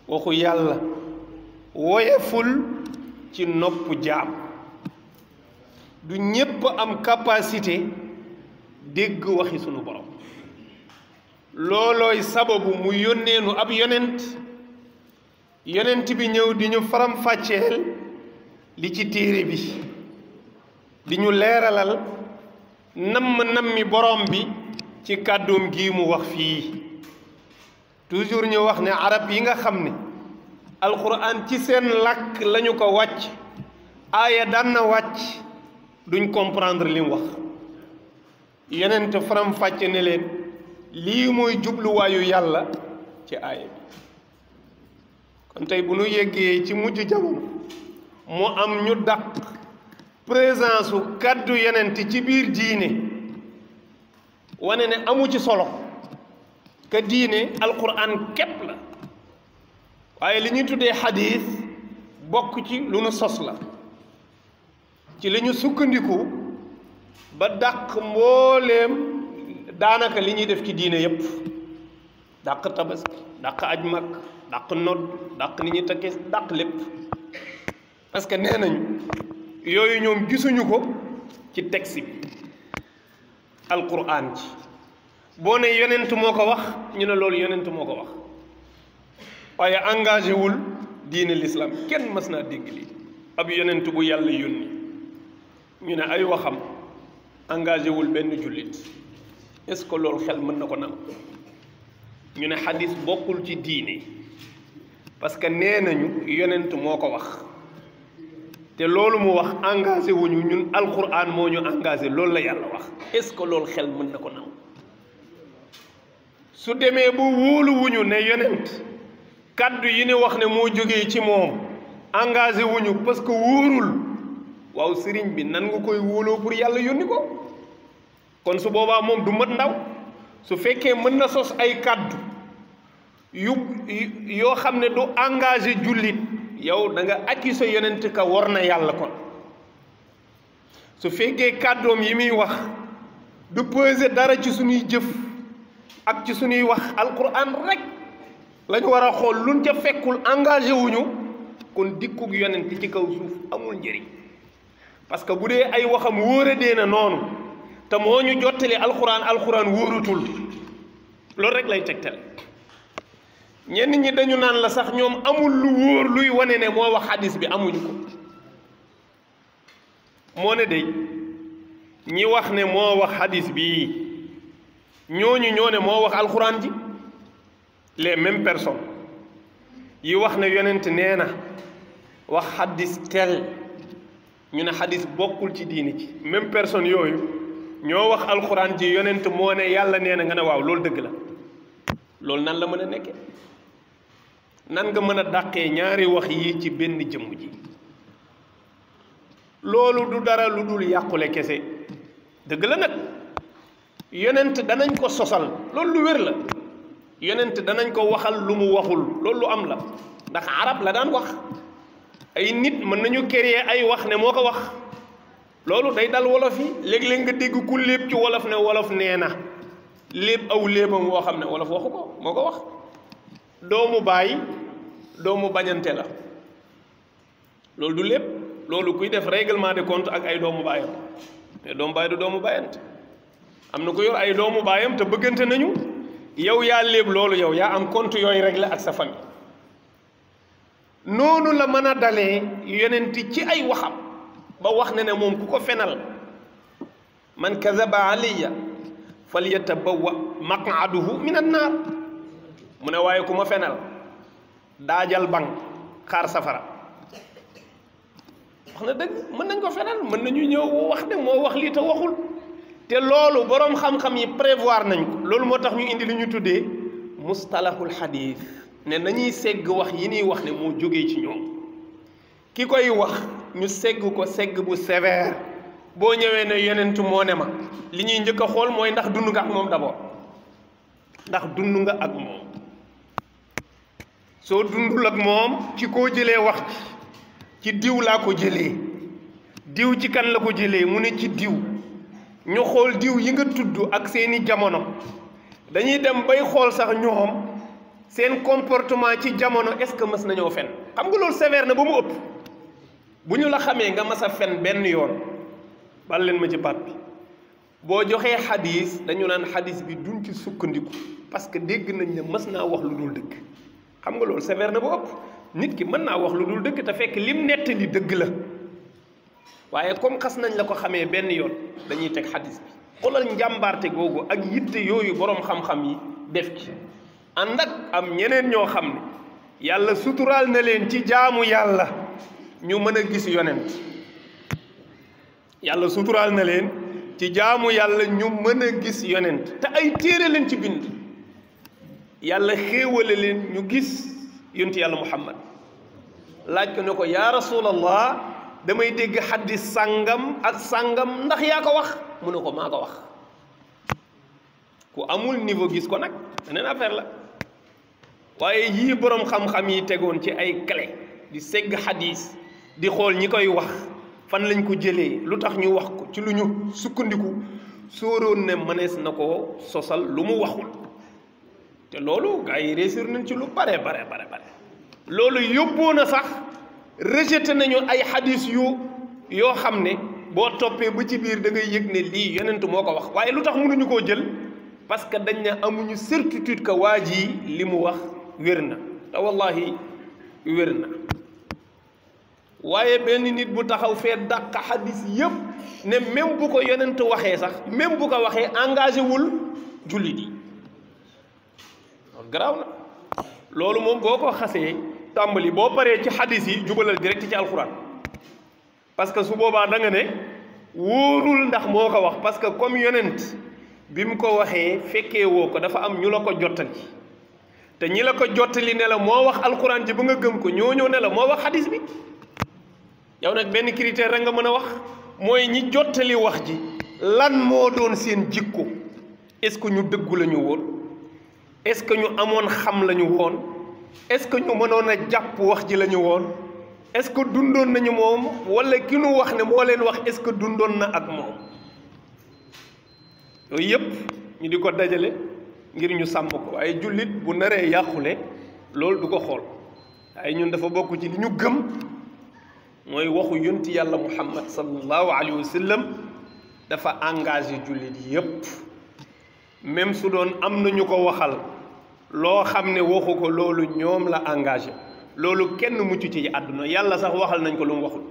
waxu yàlla woyeful ci nopp jaam du ñépp am capacité dégg waxi sunu borom loolooy sababu mu yónneenu ab yonent bi ñëw di ñu faram-fàcceel li ci téere bi di ñu leeralal nammi borom bi ci kàddoom gi mu wax fii toujours ñu wax ne arab yi nga xam ne alquran ci seen làkk lañu ko wàcc aaya daan na wàcc duñ comprendre li mu wax yonent faram-fàcce ne leen lii mooy jubluwaayu yàlla ci aaya bi kon tey bu nu yeggee ci mujj jamono mu am ñu dàq présence su kàddu yonent ci biir diine wane ne amu ci solo ka diine alquran képp la waaye li ñuy tuddee xadiis bokk ci lu nu sos la ci li ñu sukkandiku ba dàq mbooleem daanaka li ñuy def ci diine yépp dàq tabaski dàq aj mag dàq nodd dàq ni ñuy takkee dàq lépp parce que nee nañu yooyu ñoom gisuñu ko ci texte bi alquran ci boo ne yonent moo ko wax ñu ne loolu yonent moo ko wax waaye engagé wul diine l'islam kenn mës naa dégg lii ab yonent bu yàlla yónni ñu ne ay waxam engagé wul benn jullit est-ce que loolu xel mën na ko nam ñu ne xadis bokkul ci diine parce que nee nañu yonent moo ko wax te loolu mu wax engagé wuñu ñun alquran moo ñu engagé loolu la yàlla wax est-ce que loolu xel mën na ko nam su demee bu wóolu wuñu ne yonent kaddu yi ne wax ne moo jógee ci moom engagé wuñu parce que wóorul waaw sëriñ bi nan nga koy wóoloo pour yàlla yónni ko kon su boobaa moom du mat ndaw su fekkee mën na sos ay kaddu yoo xam ne du engagé jullit yow da nga accusé yonent ka war na yàlla kon su fekkee kàddoom yi muy wax du peser dara ci suñuy jëf ak ci suñuy wax alquran rek lañu war a xool luñ ca fekkul engagé wuñu kon dikkug yonent ci kaw suuf amul njëriñ parce que bu dee ay waxam wóoradee na noonu te moo ñu jottali alquran wóorutul loolu rek lay tegtal ñenn ñi dañu naan la sax ñoom amul lu wóor luy wane ne moo wax xadis bi amuñu ko moo ne day ñi wax ne moo wax xadis bi ñooñu ñoo ne moo wax alxuraan ji les mêmes personnes yi wax ne yonent nee na wax xadis tel ñu ne xadis bokkul ci diini ci même personne yooyu ñoo wax alxuraan ji yonent moo ne yàlla nee na nga ne waaw loolu dëgg la loolu nan la mën a nekke nan nga mën a dàqee ñaari wax yi ci benn jëmm ji loolu du dara lu dul yàqule kese dëgg la nag yonent danañ ko sosal loolu lu wér la yonent danañ ko waxal lu mu waxul loolu lu am la ndax arab la daan wax ay nit mën nañu créer ay wax ne moo ko wax loolu day dal wolof yi léeg-léeg nga dégg ku léeb ci wolof ne wolof nee na léeb aw léebam woo xam ne wolof waxu ko moo ko wax doomu baay doomu bañante la loolu du lépp loolu kuy def règlement de compte ak ay doomu baayam te doomu baay du doomu baayante am na ko yor ay doomu baayam te bëggante nañu yow yaa léeb loolu yow yaa am compte yooyu réglé ak sa famille noonu la mën a dalee yonenti ci ay waxam ba wax ne moom ku ko fenal man kazaba alayya falyatabawwa maq'adahu min an-naar mu ne waaye ku ma fenal daajal bang xaar safara wax na dëgg mën nañ ko fenal mën nañu ñëw wax ne moo wax lii te waxul te loolu boroom xam-xam yi prévoir nañ ko loolu moo tax ñu indi li ñu tuddee mustalahul xadiis ne nañuy segg wax yi ñuy wax ne moo jógee ci ñoom ki koy wax ñu segg ko segg bu sévère boo ñëwee ne yonent moo ne ma li ñuy njëkk a xool mooy ndax dund nga ak moom d'abord ndax dund nga ak moom soo dundul ak moom ci koo jëlee wax ci diw laa ko jëlee diw ci kan la ko jëlee mu ne ci diw ñu xool diw yi nga tudd ak seeni jamono dañuy dem bay xool sax ñoom seen comportement ci jamono est-ce que mës nañoo fen xam nga loolu sévère na ba mu ëpp bu ñu la xamee nga mas a fen benn yoon bal leen ma ci baat bi boo joxee xadis dañu naan xadis bi duñ ci sukkandiku parce que dégg nañ ne mës naa wax lu dul dëgg xam nga loolu sévère na ba ëpp nit ki mën naa wax lu dul dëgg te fekk lim nettali dëgg la waaye comme xas nañ la ko xamee benn yoon dañuy teg xadis bi xoolal njàmbaarte googu ak yitte yooyu boroom xam-xam yi def ci ànd ak am ñeneen ñoo xam ne yàlla suturaal na leen ci jaamu yàlla ñu mën a gis yonent yàlla suturaal na leen ci jaamu yàlla ñu mën a gis yonent te ay téere leen ci bind yàlla xéewale leen ñu gis yonti yàlla muhammad laaj ko ne ko yaa rasulallah damay dégg xaddis sàngam ak sàngam ndax yaa ko wax mu ne ko maa ko wax ku amul niveau gis ko nag beneen affaire la waaye yii boroom xam-xam yi tegoon ci ay clé di segg xadis di xool ñi koy wax fan lañ ko jëlee lu tax ñu wax ko ci lu ñu sukkandiku sóoroon ne mënees na ko sosal lu mu waxul te loolu gars yi réussir nañ ci lu bare loolu yóbboo na sax rejeté nañu ay xadis yoo xam ne boo toppee ba ci biir da ngay yëg ne lii yonent moo ko wax waaye lu tax mënuñu koo jël parce que dañ ne amuñu certitude que waa ji li mu wax wér na te wallahi wér na waaye benn nit bu taxaw fee dàq xadis yépp ne même bu ko yonent waxee sax même bu ko waxee engagé wul jullit yi loolu garaaw na loolu moom boo ko xasee tàmbali boo paree ci xadis yi jubalal direct ci alxuraan parce que su boobaa da nga ne wóorul ndax moo ko wax parce que comme yonent bi mu ko waxee fekkee woo ko dafa am ñu la ko jottali te ñi la ko jottali ne la moo wax alxuraan ji ba nga gëm ko ñoo ñëw ne la moo wax xadis bi yow nag benn critère rek nga mën a wax mooy ñi jottali wax ji lan moo doon seen jikko est-ce que ñu dëggu la ñu woon est-ce que ñu amoon xam la ñu woon est-ce que ñu mënoon a jàpp wax ji la ñu woon est-ce que dundoon nañu moom wala ki nu wax ne moo leen wax est-ce que dundoon na ak moom yooyu yëpp ñu di ko dajale ngir ñu sàmm ko waaye jullit bu naree yàqule loolu du ko xool waaye ñun dafa bokk ci li ñu gëm mooy waxu yonti yàlla muhammad sallallahu alayhi wa sallam dafa engagé jullit yëpp même su doon am na ñu ko waxal loo xam ne waxu ko loolu ñoom la engagé loolu kenn mucc ci àdduna yàlla sax waxal nañ ko lu mu waxul